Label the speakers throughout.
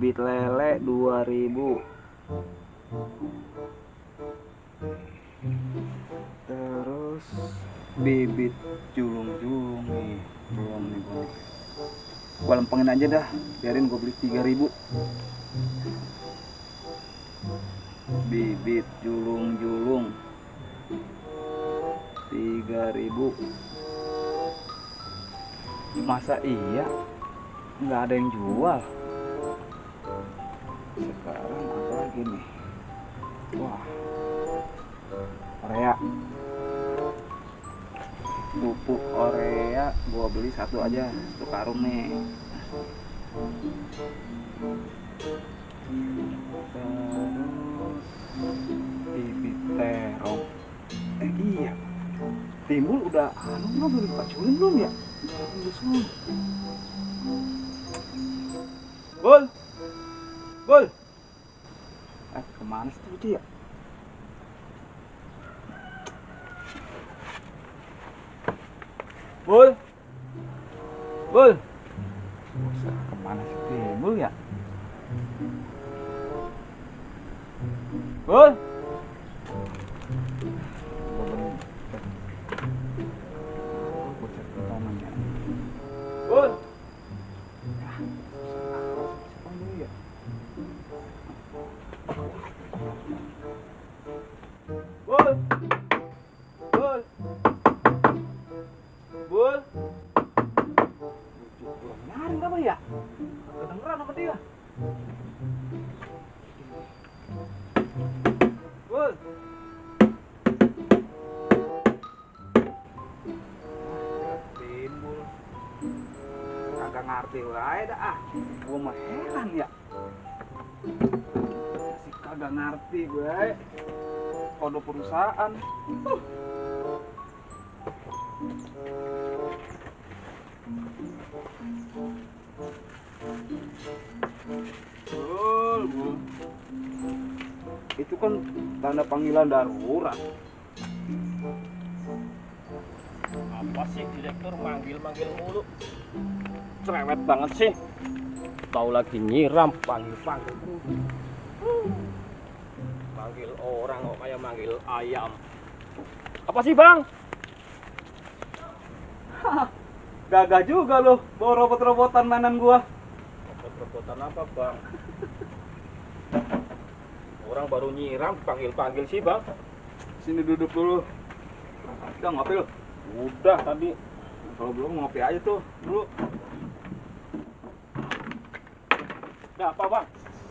Speaker 1: bibit lele 2000. Terus bibit julung-julung nih, belum nih gue. Gua lempengin aja dah, biarin gue beli 3000. Bibit julung-julung 3000. Masa iya nggak ada yang jual? Sekarang apa lagi nih? Wah, Korea. Pupuk Korea gua beli satu aja, satu karung nih. Terus bibit terong. Iya, timbul udah belum dipaculin belum ya? Bul, Bul. Kemana sih dia? Bul, Bul. Buset, kemana sih timbul ya? Bul. Bul. Bul. Bul. Bul. Nyaring apa ya? Kedengeran sama dia. Bul. Timbul. Kagak ngerti wae dah ah. Gua mah heran ya. Si kagak ngerti gue. Kode perusahaan. Bul. Itu kan tanda panggilan darurat.
Speaker 2: Apa sih direktur manggil-manggil mulu? Cerewet banget sih. Tahu lagi nyiram panggil-panggil. Manggil orang kok kayak manggil ayam. Apa sih, Bang?
Speaker 1: Gagah juga loh bawa robot-robotan mainan gua.
Speaker 2: Robot-robotan apa, Bang? Orang baru nyiram panggil-panggil sih, Bang.
Speaker 1: Sini duduk dulu. Udah ngopi lo?
Speaker 2: Udah tadi.
Speaker 1: Kalau belum ngopi aja tuh dulu.
Speaker 2: Udah apa, Bang?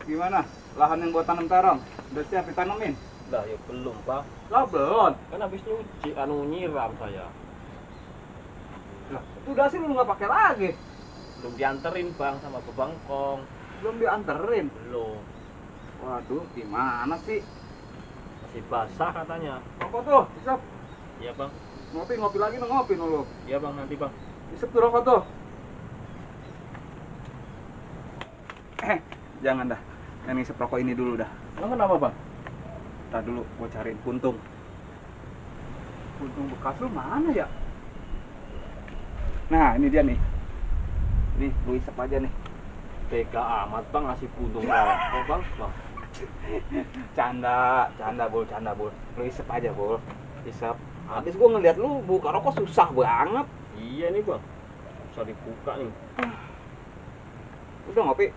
Speaker 1: Gimana? Lahan yang gua tanam terong udah siap ditanemin?
Speaker 2: Udah ya belum, Bang.
Speaker 1: Lah belum.
Speaker 2: Kan habis nyuci nyiram saya.
Speaker 1: Lah, itu dasi lu nggak pakai lagi.
Speaker 2: Belum dianterin, Bang, sama Bebangkong.
Speaker 1: Belum dianterin.
Speaker 2: Belum.
Speaker 1: Waduh, gimana sih?
Speaker 2: Masih basah katanya.
Speaker 1: Rokok tuh, isap.
Speaker 2: Iya, Bang.
Speaker 1: Ngopi lagi no, ngopi dulu.
Speaker 2: Iya, Bang, nanti, Bang.
Speaker 1: Isep tuh rokok tuh. Jangan dah. Yang isep rokok ini dulu dah.
Speaker 2: Emang kenapa, Bang?
Speaker 1: Ntar dulu gua cariin puntung. Puntung bekas lu mana ya? Nah, ini dia nih. Nih, lu isep aja nih.
Speaker 2: Tega amat, Bang, ngasih puntung rokok, Bang.
Speaker 1: Canda bul. Lu isep aja bul. Isep. Habis gua ngeliat lu buka rokok susah banget.
Speaker 2: Iya nih, Bang. Bisa dibuka nih.
Speaker 1: Udah ngopi?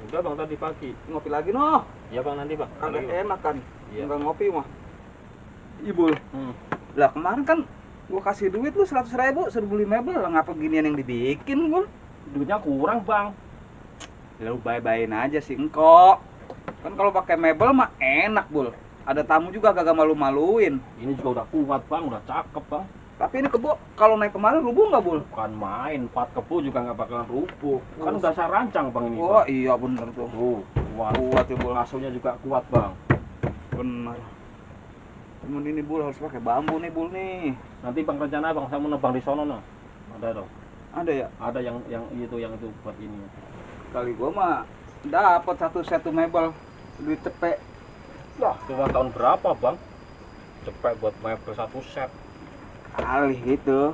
Speaker 2: Udah, Bang, tadi pagi.
Speaker 1: Ngopi lagi noh.
Speaker 2: Iya, Bang, nanti, Bang.
Speaker 1: Kagak enak kan?
Speaker 2: Iya.
Speaker 1: Enggak ngopi mah. Ibul. Lah kemarin kan gua kasih duit lu 100.000 suruh beli mebel, ngapa ginian yang dibikin bul?
Speaker 2: Duitnya kurang, Bang.
Speaker 1: Lu bye-byein aja sih engkok. Kan kalau pakai mebel mah enak bul. Ada tamu juga kagak malu-maluin.
Speaker 2: Ini juga udah kuat, Bang, udah cakep, Bang.
Speaker 1: Tapi ini kebo kalau naik kemarin rubuh nggak bul?
Speaker 2: Bukan main, 4 kebu juga nggak bakalan rubuh. Kan udah saya rancang, Bang, ini.
Speaker 1: Oh
Speaker 2: Bang.
Speaker 1: iya bener tuh.
Speaker 2: Kuat.
Speaker 1: Kuat ya bul.
Speaker 2: Asuhnya juga kuat, Bang.
Speaker 1: Bener. Cuman ini bul harus pakai bambu nih bul nih.
Speaker 2: Nanti, Bang, rencana, Bang, saya mau nebang di sono, no. Ada dong.
Speaker 1: Ada ya?
Speaker 2: Ada yang itu buat ini.
Speaker 1: Kali gua mah dapat satu set mebel duit cepet.
Speaker 2: Lah, cuma tahun berapa, Bang? Cepet buat mebel 1 set.
Speaker 1: Kali gitu.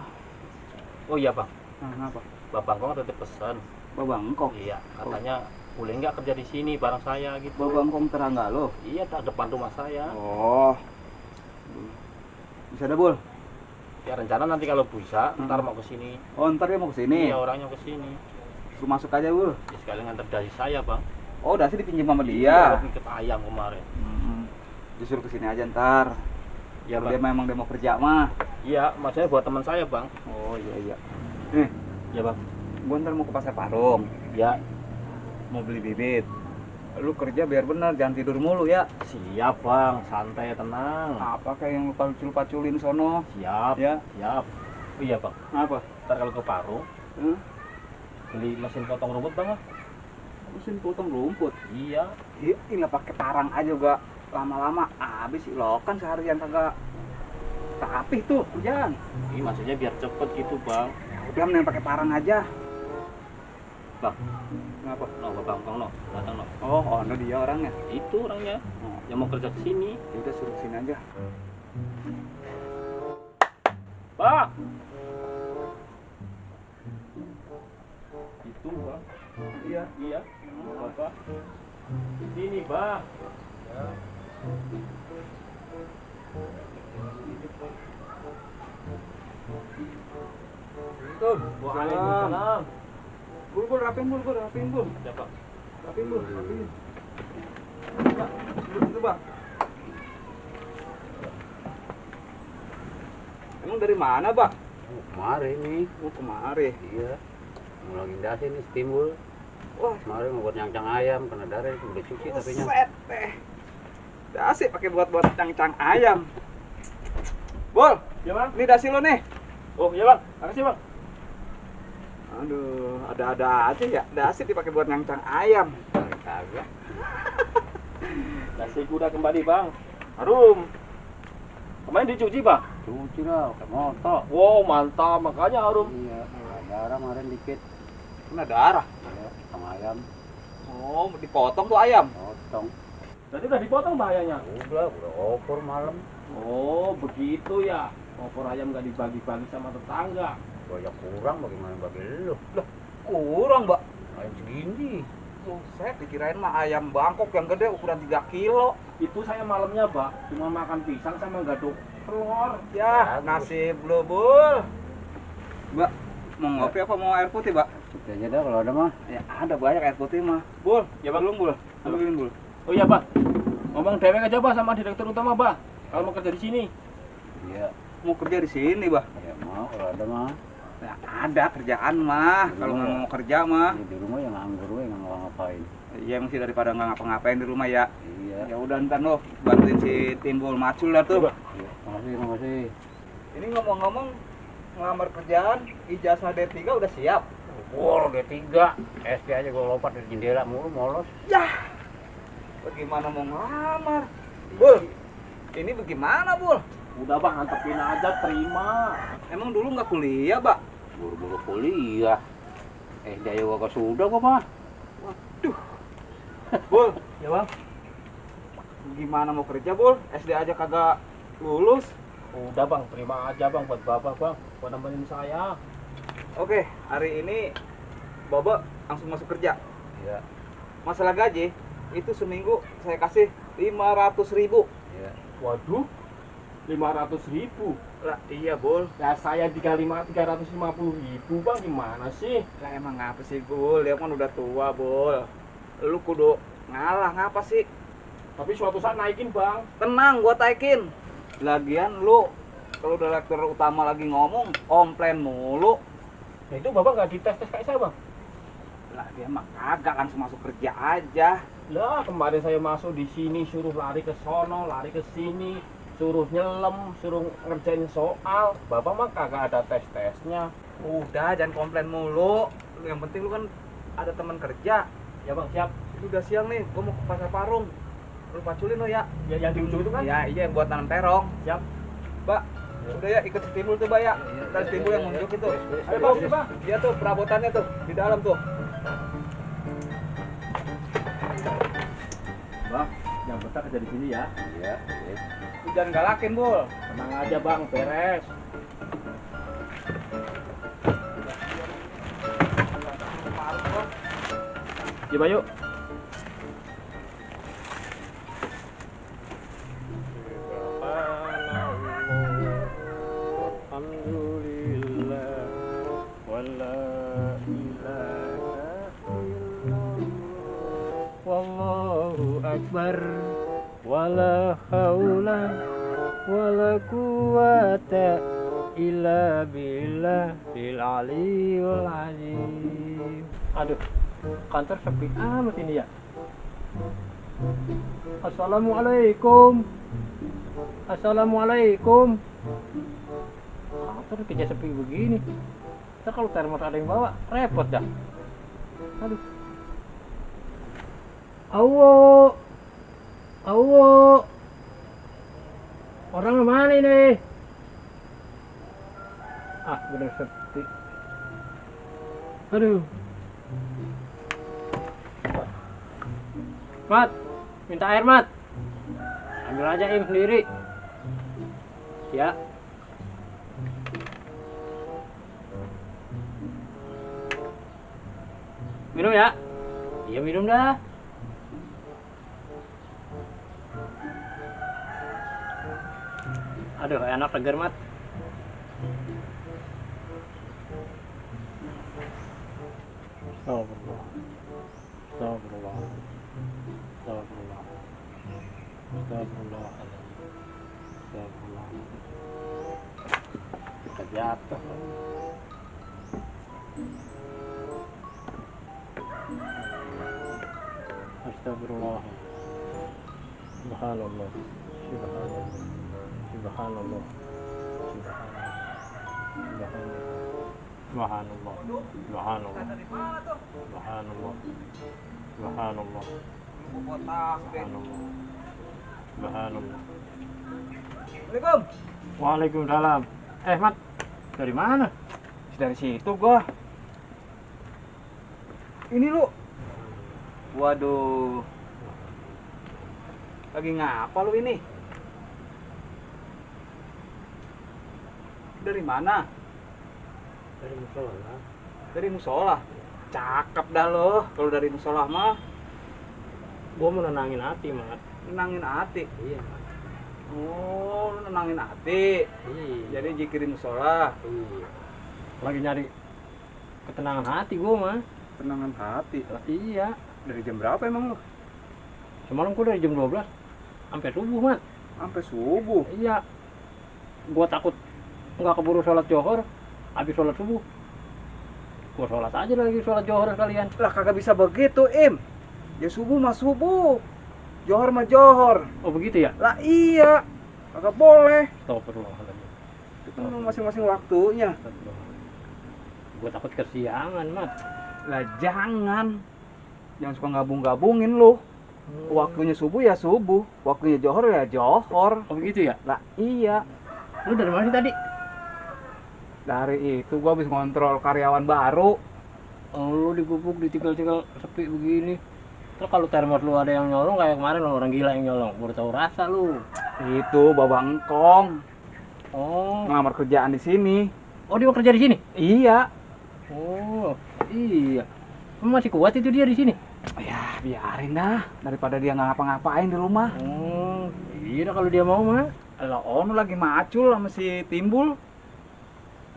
Speaker 2: Oh iya, Bang.
Speaker 1: Nah, apa?
Speaker 2: Bapak Kong titip pesan.
Speaker 1: Babangkok.
Speaker 2: Iya, katanya boleh nggak kerja di sini bareng saya gitu.
Speaker 1: Bawa bangkong terangga lo.
Speaker 2: Iya, depan rumah saya.
Speaker 1: Oh. Bisa dah, Bul.
Speaker 2: Ya rencana nanti kalau bisa, ntar mau ke sini.
Speaker 1: Oh, ntar dia mau kesini.
Speaker 2: Iya, orangnya ke sini.
Speaker 1: Suruh masuk aja, Bul.
Speaker 2: Ya, sekali nganter dari saya, Bang.
Speaker 1: Oh, dasi dipinjam sama
Speaker 2: Iya,
Speaker 1: dia.
Speaker 2: ikat ayam kemarin.
Speaker 1: Disuruh kesini aja ntar.
Speaker 2: Ya,
Speaker 1: Kalau dia
Speaker 2: Bang.
Speaker 1: memang dia mau kerja mah.
Speaker 2: Iya, maksudnya buat teman saya, Bang.
Speaker 1: Oh, iya iya. Nih,
Speaker 2: Ya, Bang.
Speaker 1: gua ntar mau ke pasar Parung.
Speaker 2: Ya,
Speaker 1: Mau beli bibit. Lu kerja biar benar, jangan tidur mulu ya.
Speaker 2: siap, Bang. Santai, tenang.
Speaker 1: Apa kayak yang lu pacul-paculin sono?
Speaker 2: Siap.
Speaker 1: Ya.
Speaker 2: Siap. Oh, iya, Bang.
Speaker 1: Apa?
Speaker 2: Ntar kalau ke Parung,
Speaker 1: Hah?
Speaker 2: beli mesin potong rumput, Bang. Ah.
Speaker 1: Mesin potong rumput.
Speaker 2: Iya.
Speaker 1: Iya, ini pakai parang aja juga lama-lama habis sih lo kan seharian kagak rapih tuh hujan.
Speaker 2: Ini maksudnya biar cepet gitu, Bang.
Speaker 1: Udah mending pakai parang aja.
Speaker 2: Bang,
Speaker 1: Kenapa?
Speaker 2: no, Bang, no, datang no.
Speaker 1: Oh, no dia orangnya.
Speaker 2: Itu orangnya yang mau kerja ke sini.
Speaker 1: Ya udah suruh sini aja.
Speaker 2: Bang. Itu, Bang.
Speaker 1: Iya.
Speaker 2: Iya. Bapak. Sini, Bang. Ya. Waalaikumsalam.
Speaker 1: Bul, rapiin bul.
Speaker 2: Siapa?
Speaker 1: Rapiin bul, rapiin. Pak, duduk situ, Bang. Emang dari mana, Bang?
Speaker 3: Kemarin nih,
Speaker 1: Oh, kemari.
Speaker 3: iya. Mau lagi dasi nih timbul.
Speaker 1: Wah,
Speaker 3: Kemarin mau buat nyangcang ayam karena darah itu udah cuci tapi nya.
Speaker 1: set teh. Dasi pakai buat cang-cang ayam. Bol,
Speaker 2: Ya, Bang.
Speaker 1: ini dasi lo nih.
Speaker 2: Oh, iya, Bang. Makasih, Bang.
Speaker 1: Aduh, ada-ada aja ya. Dasi dipakai buat nyangcang ayam.
Speaker 3: Kagak.
Speaker 2: Nasi udah kembali, Bang. Harum. Kemarin dicuci, Bang.
Speaker 3: Cuci lah, pakai motor.
Speaker 2: Wow, mantap. Makanya harum.
Speaker 3: Iya, darah kemarin dikit.
Speaker 1: Kena darah.
Speaker 3: Ya, potong ayam,
Speaker 1: Oh, dipotong tuh ayam.
Speaker 3: potong.
Speaker 2: Berarti udah dipotong bahayanya.
Speaker 3: Udah opor malam.
Speaker 2: Oh, begitu ya. Opor ayam nggak dibagi-bagi sama tetangga.
Speaker 3: Banyak kurang bagaimana bagi lu?
Speaker 1: Kurang, Mbak.
Speaker 3: Ayam segini.
Speaker 1: Buset, dikirain mah ayam Bangkok yang gede ukuran 3 kilo.
Speaker 2: Itu saya malamnya, Pak, cuma makan pisang sama gadok telur.
Speaker 1: Ya,
Speaker 3: Bagus.
Speaker 1: nasib lu, Bul. Mbak, mau ngopi apa mau air putih, Mbak?
Speaker 3: Cuci aja dah kalau ada mah.
Speaker 1: Ya, ada banyak air putih mah. Bul,
Speaker 2: Ya, Bang.
Speaker 1: belum, Bul. Ambilin, Bul.
Speaker 2: Oh iya, Pak. Ngomong dewek aja, Pak, sama direktur utama, Pak. Kalau mau kerja di sini.
Speaker 3: Iya,
Speaker 1: Mau kerja di sini, Mbak.
Speaker 3: ya mau kalau ada mah.
Speaker 1: Ya, ada kerjaan mah. Kalau nggak mau kerja mah.
Speaker 3: Di rumah yang nganggur we nggak ngapa-ngapain.
Speaker 1: Iya, mesti daripada nggak ngapa-ngapain di rumah ya.
Speaker 3: Iya.
Speaker 1: Ya udah ntar lo bantuin si Timbul Macul dah tuh.
Speaker 2: Iya, Bang.
Speaker 3: Iya, makasih.
Speaker 1: Ini ngomong-ngomong ngelamar kerjaan, ijazah D3 udah siap.
Speaker 3: Wah, D3. SD aja gua lompat dari jendela mulu molos.
Speaker 1: Yah, bagaimana mau ngelamar? Bul, ini bagaimana, Bul?
Speaker 2: Udah, Bang, antepin aja, terima.
Speaker 1: Emang dulu nggak kuliah, Pak?
Speaker 3: Buru-buru kuliah. SD aja gua kagak sudah kok mah.
Speaker 1: Bul,
Speaker 2: Ya, Bang.
Speaker 1: gimana mau kerja, Bul? SD aja kagak lulus.
Speaker 2: Udah, Bang, terima aja, Bang, buat Bapak, Bang. Buat nemenin saya.
Speaker 1: Oke, hari ini Bobo langsung masuk kerja.
Speaker 3: Iya,
Speaker 1: Masalah gaji, itu seminggu saya kasih 500.000.
Speaker 3: iya.
Speaker 2: Waduh, 500.000.
Speaker 1: Lah, iya, Bul.
Speaker 2: Ya saya 350.000, Bang, gimana sih?
Speaker 1: Lah emang ngapa sih, Bul? Dia kan udah tua, Bul. Lu kudu ngalah, ngapa sih?
Speaker 2: Tapi suatu saat naikin, Bang.
Speaker 1: Tenang, gua taikin. Lagian lu kalau direktur utama lagi ngomong, komplain mulu.
Speaker 2: Nah, itu Bapak nggak dites-tes kayak saya, Bang?
Speaker 1: Lah dia mah kagak, langsung masuk kerja aja.
Speaker 2: Lah, kemarin saya masuk di sini suruh lari ke sono, lari ke sini, suruh nyelem, suruh ngerjain soal. Bapak mah kagak ada tes-tesnya.
Speaker 1: Udah, jangan komplain mulu. Yang penting lu kan ada teman kerja.
Speaker 2: Ya, Bang, siap.
Speaker 1: Ini udah siang nih, gua mau ke pasar Parung. Lu paculin lo ya.
Speaker 2: Ya, yang di ujung itu kan?
Speaker 1: Ya, iya buat tanam terong.
Speaker 2: Siap.
Speaker 1: Mbak, udah ya ikut si Timbul tuh, Mbak ya. Ntar si Timbul yang nunjuk itu.
Speaker 2: Ayo, Bang, sini, Bang.
Speaker 1: Iya tuh, perabotannya tuh di dalam tuh.
Speaker 2: Bang, yang betah kerja di sini ya.
Speaker 3: Iya, iya.
Speaker 1: Lu jangan galakin, Bul.
Speaker 2: Tenang aja, Bang, beres. Ya, Bayu. akbar. Wala haula wala quwata illa billahil aliyul azim. Aduh, kantor sepi amat ini ya. Assalamualaikum. Assalamualaikum. Kantor kerja sepi begini. Ntar kalau termos ada yang bawa, repot dah. Aduh. Awo. Awo. Orang mana ini? Ah, bener sepi. Aduh. Mat, minta air, Mat. Ambil aja Im sendiri. Ya. Minum ya? Iya, minum dah. Aduh, enak seger, Mat. Astagfirullah. Astagfirullah. Astagfirullah. Astagfirullah. Astagfirullah. Kita jatuh. Astagfirullah. Subhanallah. Subhanallah. Subhanallah. Subhanallah. Subhanallah. Subhanallah. Subhanallah. Subhanallah. Subhanallah.
Speaker 1: Assalamualaikum.
Speaker 2: Waalaikumsalam. Mat, dari mana?
Speaker 1: Dari situ gua. Ini lu. Waduh. Lagi ngapa lu ini? Dari mana?
Speaker 2: Dari musola.
Speaker 1: Dari musola. Cakep dah lo kalau dari musola mah.
Speaker 2: Gua mau nenangin hati, Mat.
Speaker 1: Nenangin hati.
Speaker 2: Iya, Mat.
Speaker 1: Oh, lu nenangin hati.
Speaker 2: Iya.
Speaker 1: Jadi zikir musola.
Speaker 2: Iya. Lagi nyari ketenangan hati gua mah.
Speaker 1: Tenangan hati.
Speaker 2: Iya.
Speaker 1: Dari jam berapa emang lu?
Speaker 2: Semalam gua dari jam 12 sampai subuh, Mat.
Speaker 1: Sampai subuh.
Speaker 2: Iya. Gua takut nggak keburu sholat johor, habis sholat subuh. Gua sholat aja lagi sholat johor sekalian.
Speaker 1: Lah kagak bisa begitu, Im. Ya subuh mah subuh. Johor mah johor.
Speaker 2: Oh begitu ya?
Speaker 1: Lah iya. Kagak boleh.
Speaker 2: Astagfirullahaladzim.
Speaker 1: Itu kan masing-masing waktunya.
Speaker 2: Gua takut kesiangan, Mat.
Speaker 1: Lah jangan. Jangan suka gabung-gabungin lu. Waktunya subuh ya subuh, waktunya johor ya johor.
Speaker 2: Oh begitu ya?
Speaker 1: Lah iya.
Speaker 2: Lu dari mana sih tadi?
Speaker 1: Dari itu gua habis ngontrol karyawan baru.
Speaker 2: Oh, lu digubuk, ditinggal-tinggal sepi begini. Terus kalau termos lu ada yang nyolong kayak kemarin orang gila yang nyolong, baru tahu rasa lu.
Speaker 1: Itu Baba Engkong
Speaker 2: Oh,
Speaker 1: ngelamar kerjaan di sini.
Speaker 2: oh dia mau kerja di sini?
Speaker 1: Iya.
Speaker 2: Oh, iya. Lu masih kuat itu dia di sini?
Speaker 1: Ya biarin dah daripada dia nggak ngapa-ngapain di rumah.
Speaker 2: Oh, iya dah kalau dia mau mah.
Speaker 1: Lah ono lagi macul sama si Timbul.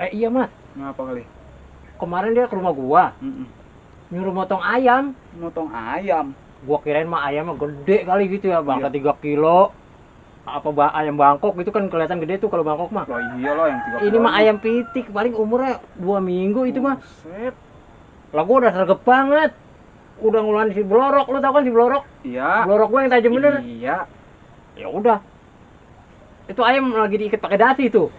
Speaker 2: Iya Mas.
Speaker 1: Ngapa kali?
Speaker 2: Kemarin dia ke rumah gua, nyuruh motong ayam.
Speaker 1: Motong ayam.
Speaker 2: Gua kirain mah ayamnya gede kali gitu ya, bangka 3 kilo. Apa ayam Bangkok itu kan kelihatan gede tuh kalau Bangkok mah.
Speaker 1: Loh iya loh yang 3
Speaker 2: Ini mah ayam pitik, paling umurnya 2 minggu itu mah.
Speaker 1: Set.
Speaker 2: Lah gua udah sergep banget. Udah ngeluarin si Blorok, lu tau kan si Blorok?
Speaker 1: Iya.
Speaker 2: Blorok gua yang tajam bener.
Speaker 1: Iya.
Speaker 2: Ya udah. Itu ayam lagi diikat pakai dasi tuh.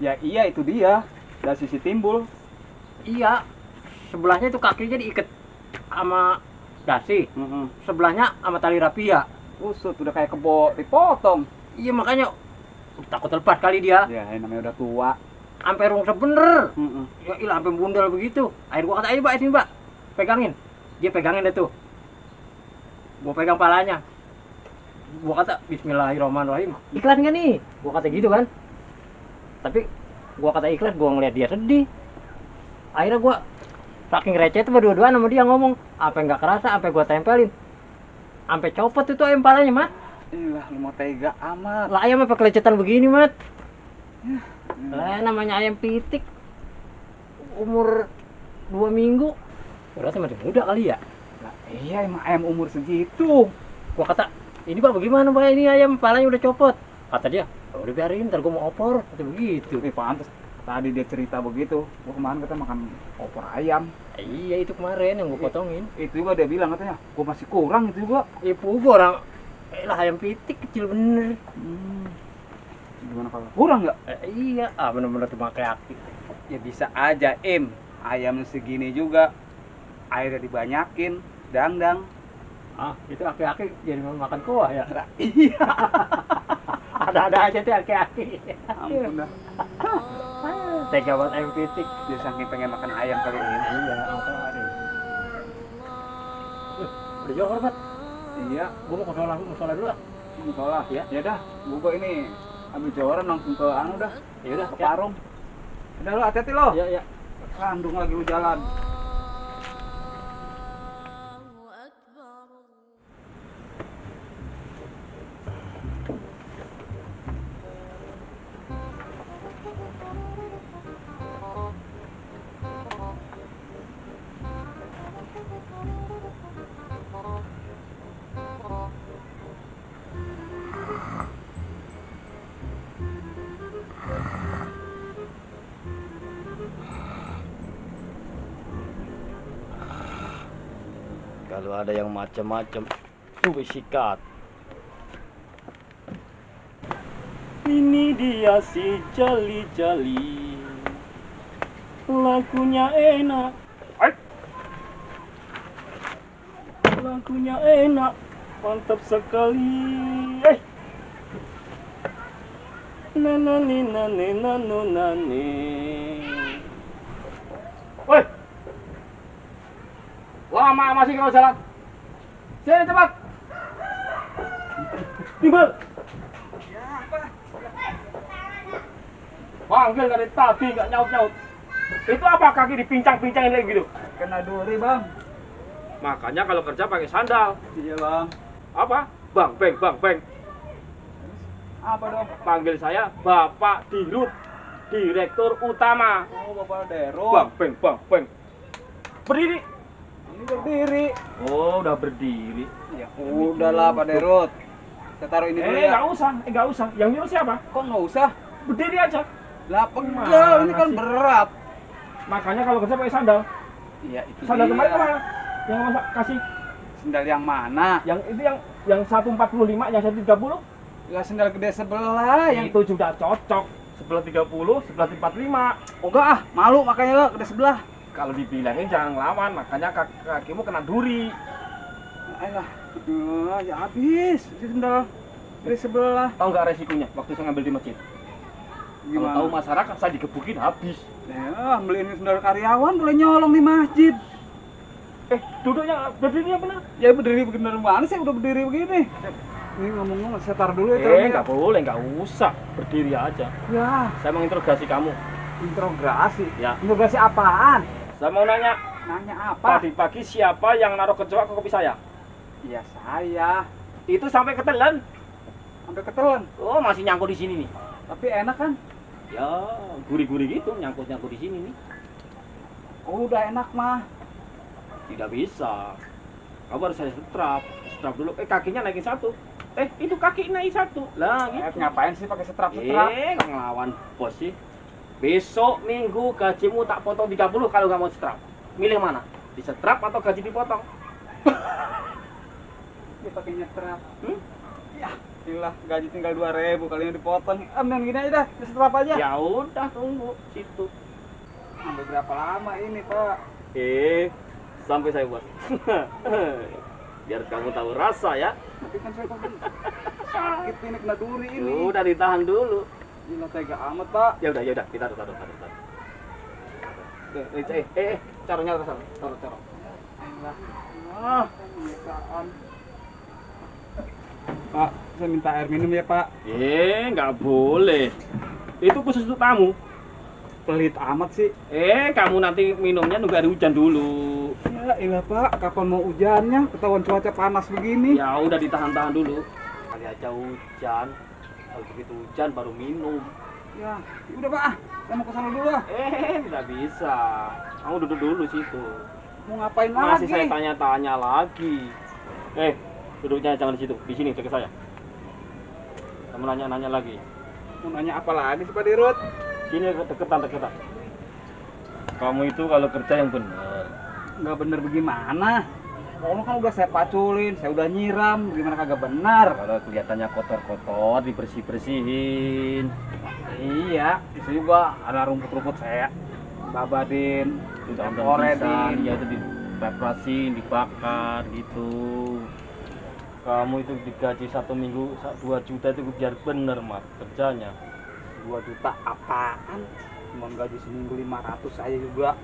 Speaker 1: Ya iya itu dia. Dari sisi Timbul.
Speaker 2: Iya. Sebelahnya itu kakinya diikat sama dasi. Sebelahnya sama tali rapia.
Speaker 1: Usut udah kayak kebo dipotong.
Speaker 2: Iya makanya takut lepas kali dia.
Speaker 1: Ya namanya udah tua.
Speaker 2: Sampai rungsep bener. Ya ilah sampai bundal begitu. Akhir gua kata, "Ayo Mbak, sini Mbak. Pegangin." Dia pegangin deh tuh. Gua pegang palanya. Gua kata, "Bismillahirrahmanirrahim." Ikhlas nggak nih? Gua kata gitu kan. Tapi gua kata ikhlas, gua ngeliat dia sedih. Akhirnya gua saking receh itu berdua-duaan sama dia ngomong, apa nggak kerasa, sampai gua tempelin. Sampai copot itu ayam palanya, Mat.
Speaker 1: Ilah lu mau tega amat.
Speaker 2: Lah ayam apa kelecetan begini, Mat? Lah namanya ayam pitik. Umur 2 minggu. Berarti masih muda kali ya?
Speaker 1: Lah iya emang ayam umur segitu.
Speaker 2: Gua kata, Ini Pak bagaimana Pak, ini ayam palanya udah copot. Kata dia, "Oh, udah biarin, ntar gua mau opor." Kata begitu.
Speaker 1: Pantes. Tadi dia cerita begitu. Gua kemarin kita makan opor ayam.
Speaker 2: Iya itu kemarin yang gua potongin.
Speaker 1: Itu juga dia bilang katanya, gua masih kurang itu juga.
Speaker 2: Ibu gua orang, lah ayam pitik kecil bener.
Speaker 1: Gimana kalau kurang nggak?
Speaker 2: Iya, bener-bener cuma kayak aki.
Speaker 1: Ya bisa aja, Im. Ayam segini juga, airnya dibanyakin, dangdang.
Speaker 2: Itu aki-aki jadi mau makan kuah ya.
Speaker 1: Iya.
Speaker 2: Ada-ada aja tuh aki-aki.
Speaker 1: Ampun dah.
Speaker 2: Tega banget ayam pitik.
Speaker 1: Dia saking pengen makan ayam kali ini.
Speaker 2: Iya, ada. Udah jauh hormat.
Speaker 1: Iya.
Speaker 2: Gua mau musola dulu lah.
Speaker 1: Musola.
Speaker 2: Ya.
Speaker 1: Ya dah, gua ini ambil joran langsung ke anu dah.
Speaker 2: Ya udah,
Speaker 1: Ke Parung. Udah lo hati-hati lo.
Speaker 2: Ya, ya.
Speaker 1: Kandung lagi lu jalan.
Speaker 2: Kalau ada yang macam-macam, tuh sikat. Ini dia si jali-jali, lagunya enak. Lagunya enak, mantap sekali. Nanani nani nanu nani. Woi, lama masih kalau jalan. Sini cepat. Timbul.
Speaker 1: Ya, apa?
Speaker 2: Panggil dari tadi nggak nyaut-nyaut. Itu apa kaki dipincang-pincangin kayak gitu?
Speaker 1: Kena duri, Bang.
Speaker 2: Makanya kalau kerja pakai sandal.
Speaker 1: Iya, Bang.
Speaker 2: Apa? Bang, beng, bang, beng.
Speaker 1: Apa dong?
Speaker 2: Panggil saya Bapak Dirut, Direktur Utama.
Speaker 1: Oh, Bapak Dero.
Speaker 2: Bang, beng, bang, beng. Berdiri.
Speaker 1: Ini berdiri.
Speaker 2: Oh, udah berdiri.
Speaker 1: Ya, udahlah Pak Derut. Kita taruh ini dulu ya.
Speaker 2: Nggak usah. Yang nyuruh siapa?
Speaker 1: Kok nggak usah?
Speaker 2: Berdiri aja.
Speaker 1: Lah, pegel. Ini kan
Speaker 2: sih?
Speaker 1: berat.
Speaker 2: Makanya kalau kerja pakai sandal.
Speaker 1: Iya, itu
Speaker 2: Sandal
Speaker 1: dia.
Speaker 2: kemarin kemana? Yang masa kasih?
Speaker 1: Sendal yang mana?
Speaker 2: Yang itu yang 145, yang 130?
Speaker 1: Ya, sendal gede sebelah. Yang
Speaker 2: Itu sudah cocok. Sebelah 30, sebelah 45.
Speaker 1: oh, enggak ah, malu makanya gede sebelah.
Speaker 2: Kalau dibilangin jangan ngelawan, makanya kakimu kena duri.
Speaker 1: Ayolah. Ya habis. Ini sendal gede sebelah.
Speaker 2: Tahu nggak resikonya waktu saya ngambil di masjid? Kalau tahu masyarakat saya digebukin habis.
Speaker 1: Ya, beliin sendal karyawan boleh nyolong di masjid.
Speaker 2: Duduknya berdirinya benar.
Speaker 1: Ya berdiri bener mana sih udah berdiri begini. Ini ngomong-ngomong saya taruh dulu ya.
Speaker 2: Nggak boleh, nggak usah. Berdiri aja.
Speaker 1: Ya,
Speaker 2: Saya mau interogasi kamu.
Speaker 1: interogasi.
Speaker 2: Ya.
Speaker 1: Interogasi apaan?
Speaker 2: Saya mau nanya,
Speaker 1: Nanya apa?
Speaker 2: pagi-pagi siapa yang naruh kecoa ke kopi saya?
Speaker 1: Iya saya.
Speaker 2: Itu sampai ketelan.
Speaker 1: Sampai ketelan.
Speaker 2: Oh, masih nyangkut di sini nih.
Speaker 1: Tapi enak kan?
Speaker 2: Ya, gurih-gurih gitu, nyangkut-nyangkut di sini nih.
Speaker 1: Oh, udah enak mah.
Speaker 2: Tidak bisa. Kamu harus saya setrap dulu. Kakinya naikin satu. Itu kaki naik satu. Lah, gitu.
Speaker 1: Ngapain sih pakai setrap-setrap?
Speaker 2: Ngelawan bos sih. Besok minggu gajimu tak potong 30 kalau nggak mau setrap. Milih mana? Disetrap atau gaji dipotong?
Speaker 1: Dia pakai nyetrap.
Speaker 2: Ya,
Speaker 1: Gila, gaji tinggal 2.000 kalinya dipotong. Ambil gini aja dah, disetrap aja.
Speaker 2: ya udah tunggu situ.
Speaker 1: Sampai berapa lama ini, Pak?
Speaker 2: Sampai saya buat. Biar kamu tahu rasa ya.
Speaker 1: Tapi kan saya sakit ini kena duri ini.
Speaker 2: Udah ditahan dulu.
Speaker 1: Gila tega amat, Pak.
Speaker 2: Ya udah, taruh. Caranya ke sana. Taruh.
Speaker 1: Pemeriksaan. Pak, saya minta air minum ya, Pak.
Speaker 2: Nggak boleh. Itu khusus untuk tamu.
Speaker 1: Pelit amat sih.
Speaker 2: Kamu nanti minumnya nunggu hari hujan dulu.
Speaker 1: Ya ilah, Pak, kapan mau hujannya? Ketahuan cuaca panas begini.
Speaker 2: Ya udah ditahan dulu. Kali aja hujan. Kalau begitu hujan baru minum.
Speaker 1: Ya, udah, Pak. Saya mau ke sana dulu ah.
Speaker 2: Tidak bisa. Kamu duduk dulu situ.
Speaker 1: Mau ngapain
Speaker 2: Masih
Speaker 1: lagi?
Speaker 2: saya tanya-tanya lagi. Duduknya jangan di situ, di sini dekat saya. Kamu nanya-nanya lagi.
Speaker 1: Mau nanya apa lagi sih Pak Dirut?
Speaker 2: Sini deketan. Kamu itu kalau kerja yang benar.
Speaker 1: Nggak bener bagaimana? Kamu kan udah saya paculin, saya udah nyiram, gimana kagak benar?
Speaker 2: Kalau kelihatannya kotor-kotor, dibersih-bersihin.
Speaker 1: Iya, itu juga ada rumput-rumput saya babadin,
Speaker 2: Udah
Speaker 1: koredin.
Speaker 2: ya itu direprasin, dibakar gitu. Kamu itu digaji 1 minggu 2 juta itu biar bener mat kerjanya.
Speaker 1: 2 juta apaan? Cuma gaji seminggu 500 saya juga.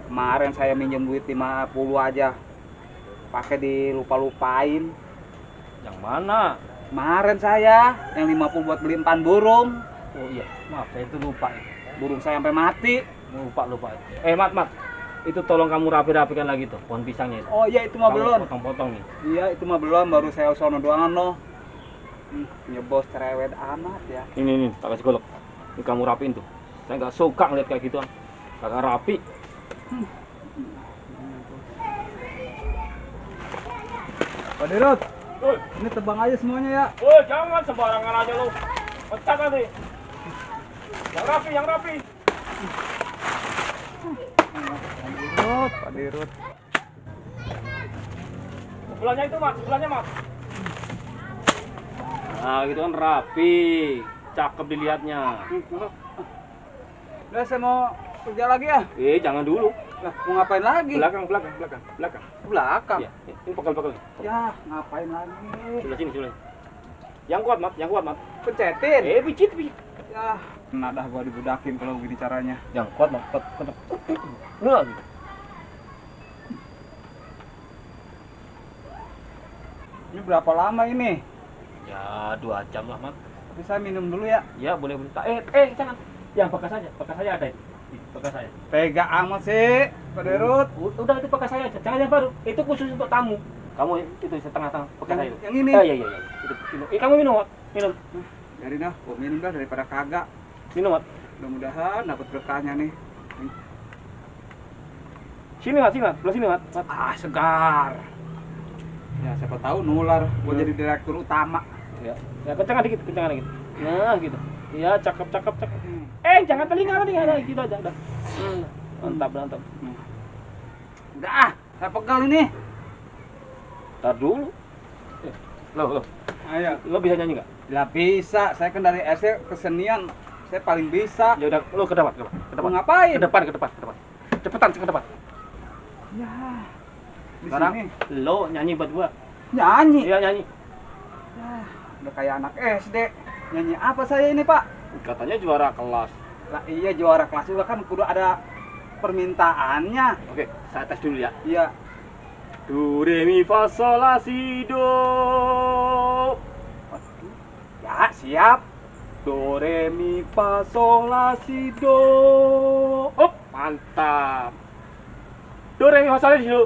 Speaker 1: Kemarin saya minjem duit 50 aja. Pakai dilupa-lupain.
Speaker 2: Yang mana?
Speaker 1: Kemarin saya yang 50 buat beli empan burung.
Speaker 2: Oh iya, maaf saya itu lupa.
Speaker 1: Burung saya sampai mati.
Speaker 2: Lupa. Mat. Itu tolong kamu rapi-rapikan lagi tuh pohon pisangnya itu.
Speaker 1: Oh iya itu mah
Speaker 2: Kamu
Speaker 1: belum.
Speaker 2: potong-potong nih.
Speaker 1: Iya itu mah belum, baru saya sono doangan loh. Nyebos cerewet amat ya.
Speaker 2: Ini tak kasih golok. Ini kamu rapiin tuh. Saya nggak suka ngeliat kayak gituan. Kagak rapi.
Speaker 1: Pak Dirut,
Speaker 2: Woi,
Speaker 1: ini tebang aja semuanya ya.
Speaker 2: jangan sembarangan aja lu. Pecah nanti. Yang rapi.
Speaker 1: Pak Dirut.
Speaker 2: Sebelahnya itu mas, mas. Nah gitu kan rapi, cakep dilihatnya.
Speaker 1: Udah saya mau kerja lagi ya.
Speaker 2: Jangan dulu.
Speaker 1: Lah, mau ngapain lagi?
Speaker 2: Belakang.
Speaker 1: Belakang.
Speaker 2: Iya, ini pekal.
Speaker 1: Ya, ngapain lagi?
Speaker 2: Sebelah sini. Yang kuat mat.
Speaker 1: Pencetin.
Speaker 2: Pijit.
Speaker 1: Ya, kena dah gua dibudakin kalau begini caranya.
Speaker 2: Yang kuat mat. Nah, gitu.
Speaker 1: Ini berapa lama ini?
Speaker 2: Ya 2 jam lah mat.
Speaker 1: Tapi saya minum dulu ya.
Speaker 2: Ya boleh. Jangan. Yang bekas saja ada itu. Bekas saya.
Speaker 1: Tega amat sih, Pak Dirut.
Speaker 2: Udah itu bekas saya aja. Jangan yang baru. Itu khusus untuk tamu. Kamu itu setengah bekas saya.
Speaker 1: Yang ini.
Speaker 2: Iya. Kamu minum, Mat. Minum.
Speaker 1: Jadi dah, gua minum dah daripada kagak.
Speaker 2: Minum, Mat.
Speaker 1: Mudah-mudahan dapat berkahnya nih.
Speaker 2: Sini, Mat. Belah sini, Mat.
Speaker 1: Ah, segar. Ya, siapa tahu nular gua jadi direktur utama.
Speaker 2: Ya, kencangan dikit. Nah, gitu. Ya, cakep. Jangan telinga nah, gitu aja udah. Mantap.
Speaker 1: Udah ah, saya pegal ini.
Speaker 2: Tar dulu. Loh.
Speaker 1: Ayo.
Speaker 2: Lo bisa nyanyi enggak?
Speaker 1: Lah bisa, saya kan dari SD kesenian, saya paling bisa.
Speaker 2: Ya udah, lo ke depan.
Speaker 1: Mau ngapain?
Speaker 2: Ke depan. Cepetan ke depan.
Speaker 1: Ya. Di
Speaker 2: Sekarang
Speaker 1: sini
Speaker 2: lo nyanyi buat gua.
Speaker 1: nyanyi.
Speaker 2: Iya, nyanyi.
Speaker 1: Ya, udah kayak anak SD. Nyanyi apa saya ini, Pak?
Speaker 2: Katanya juara kelas.
Speaker 1: Lah iya juara kelas juga kan kudu ada permintaannya.
Speaker 2: Oke, saya tes dulu ya.
Speaker 1: Iya.
Speaker 2: Do re mi fa sol la si do.
Speaker 1: Ya, siap. Do re mi fa sol la si do.
Speaker 2: Mantap. Do re mi fa sol la si do.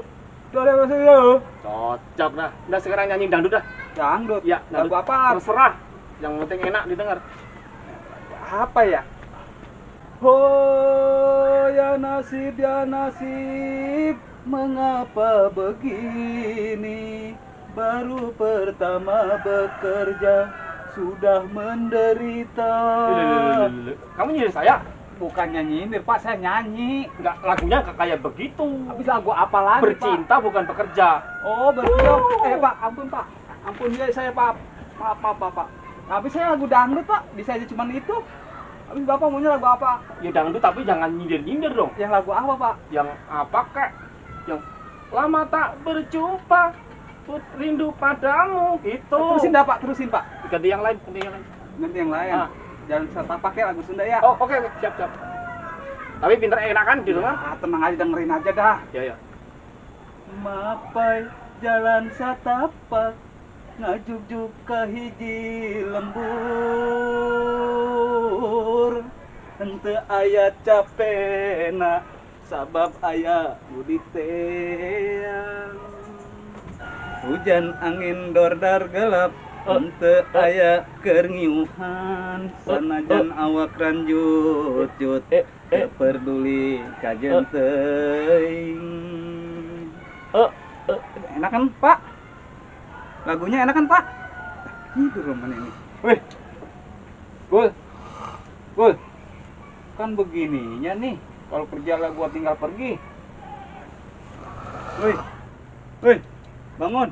Speaker 1: Do re mi fa sol la si do.
Speaker 2: Cocok dah. Udah sekarang nyanyi dangdut dah.
Speaker 1: Dangdut.
Speaker 2: Ya,
Speaker 1: Lagu apa?
Speaker 2: Terserah. Yang penting enak didengar.
Speaker 1: Apa ya? Oh ya nasib, mengapa begini? Baru pertama bekerja sudah menderita.
Speaker 2: Kamu nyindir saya?
Speaker 1: Bukan nyindir Pak, saya nyanyi.
Speaker 2: Enggak, lagunya enggak kayak begitu.
Speaker 1: Habis lagu apa lagi
Speaker 2: Bercinta
Speaker 1: Pak?
Speaker 2: bukan bekerja.
Speaker 1: Oh bercinta. Pak, ampun Pak. Ampun ya saya Pak. Maaf Pak. Tapi saya lagu dangdut Pak, bisa aja cuman itu. Habis Bapak maunya lagu apa?
Speaker 2: Ya dangdut tapi jangan nyindir-nyindir dong.
Speaker 1: Yang lagu apa Pak?
Speaker 2: Yang apa kek? Yang lama tak berjumpa, rindu padamu gitu.
Speaker 1: Terusin Pak.
Speaker 2: Ganti yang lain.
Speaker 1: Nanti yang lain.
Speaker 2: Ah.
Speaker 1: Jangan salah pakai lagu Sunda ya.
Speaker 2: Oh, oke, siap. Tapi pinter enak kan di dengar?
Speaker 1: Ah, tenang aja dengerin aja dah.
Speaker 2: Ya.
Speaker 1: Mapai jalan satapak ngajuk-juk ke hiji lembur. Henteu aya capena sabab aya budi teang. Hujan angin dordar gelap henteu aya keur ngiuhan. Sanajan awak ranjut-jut teu peduli kajeun teuing. Enak kan Pak? Lagunya enak kan, Pak? Tidur roman ini. Wih. Gul. Kan begininya nih. Kalau kerja lah gua tinggal pergi. Wih. Bangun.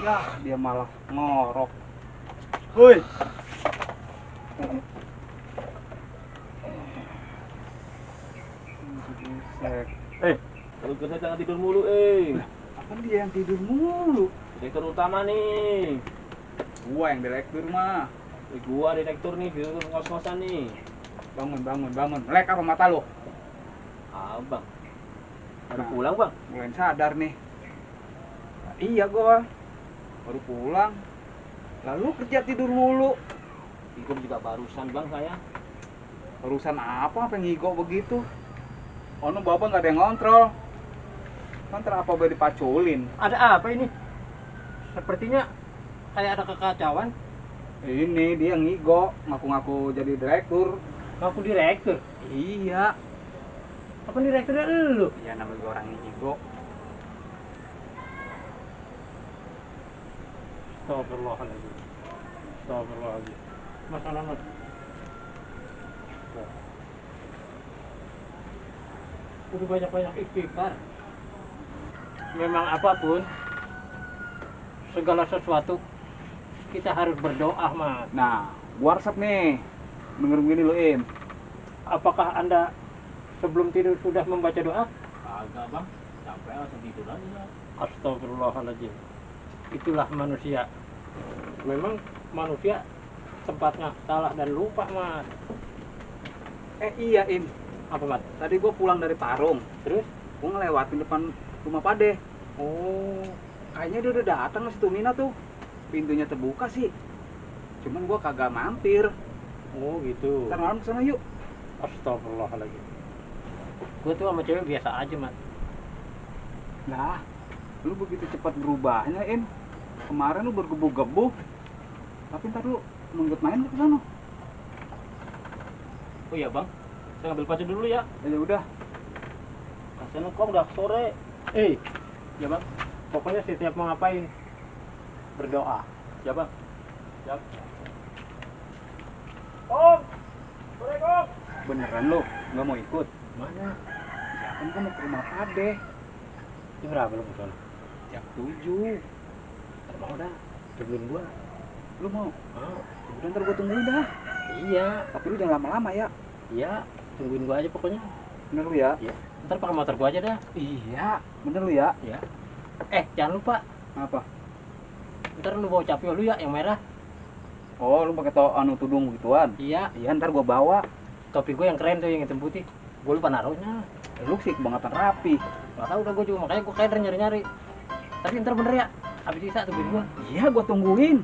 Speaker 1: Ya, dia malah ngorok. Wih. Buset.
Speaker 3: Kalau kerja jangan tidur mulu,
Speaker 1: Apa dia yang tidur mulu?
Speaker 3: Direktur utama nih.
Speaker 1: Gua yang direktur mah.
Speaker 3: Gua direktur nih, direktur ngos-ngosan nih.
Speaker 1: Bangun. Melek apa mata lo?
Speaker 3: Abang. Baru pulang, Bang.
Speaker 1: Mulai sadar nih. Nah, iya gua. Baru pulang. Lalu kerja tidur mulu.
Speaker 3: Tidur juga barusan, Bang, saya.
Speaker 1: Urusan apa ngigo begitu? Ono bapak nggak ada yang ngontrol. Ngontrol apa boleh dipaculin?
Speaker 2: Ada apa ini? Sepertinya kayak ada kekacauan.
Speaker 1: Ini dia ngigo, ngaku-ngaku jadi direktur.
Speaker 2: Aku direktur.
Speaker 1: Iya.
Speaker 2: Apa direkturnya lu?
Speaker 1: Ya namanya orang ngigo.
Speaker 2: Astagfirullahaladzim. Mas Ananot. Udah banyak-banyak istighfar. Memang apapun, segala sesuatu kita harus berdoa, Mas.
Speaker 1: Nah, gua resep nih. Denger gini lo, Im.
Speaker 2: Apakah Anda sebelum tidur sudah membaca doa?
Speaker 3: Agak, Bang. Capek langsung tidur aja.
Speaker 2: Astagfirullahaladzim. Itulah manusia. Memang manusia tempatnya salah dan lupa, Mas.
Speaker 1: Iya, Im.
Speaker 2: Apa, Mas?
Speaker 1: Tadi gua pulang dari Parung.
Speaker 2: Terus?
Speaker 1: Gua ngelewatin depan rumah Pade.
Speaker 2: Oh,
Speaker 1: Kayaknya dia udah datang ke situ Mina tuh. Pintunya terbuka sih. Cuman gua kagak mampir.
Speaker 2: oh gitu.
Speaker 1: Ntar malam kesana yuk.
Speaker 2: Astagfirullahaladzim. Gue tuh sama cewek biasa aja, Mas.
Speaker 1: Nah, lu begitu cepat berubahnya, Im. Kemarin lu bergebu-gebu. Tapi ntar lu nunggut main ke sana.
Speaker 3: Oh iya, Bang. Saya ngambil baju dulu ya.
Speaker 1: Ya udah.
Speaker 3: Kasihan kok udah sore.
Speaker 2: Ya Bang, pokoknya setiap mau ngapain, berdoa.
Speaker 3: Ya, Bang. Siap.
Speaker 1: Beneran lu nggak mau ikut?
Speaker 2: Mana?
Speaker 1: Ya kan gua mau ke rumah Pade.
Speaker 2: Jam berapa lu kesana?
Speaker 1: Jam 7.
Speaker 2: Mau dah, tungguin gua.
Speaker 1: Lu mau?
Speaker 2: Ah,
Speaker 1: Udah ntar gua tungguin dah.
Speaker 2: iya,
Speaker 1: Tapi lu jangan lama-lama ya.
Speaker 2: iya, tungguin gua aja pokoknya.
Speaker 1: Bener lu ya?
Speaker 2: Iya. Ntar pakai motor gua aja dah.
Speaker 1: Iya. Bener lu ya?
Speaker 2: Iya. Jangan lupa,
Speaker 1: Apa?
Speaker 2: ntar lu bawa capio lu ya, yang merah.
Speaker 1: Oh, lu pakai tudung begituan?
Speaker 2: Iya,
Speaker 1: Iya, ntar gua bawa.
Speaker 2: topi gua yang keren tuh, yang hitam putih. Gua lupa naruhnya.
Speaker 1: Lu sih kebangetan rapi.
Speaker 2: Gak tau udah gua juga, makanya gua kayak nyari-nyari. Tapi ntar bener ya, habis sisa tungguin gua.
Speaker 1: Iya, gua tungguin.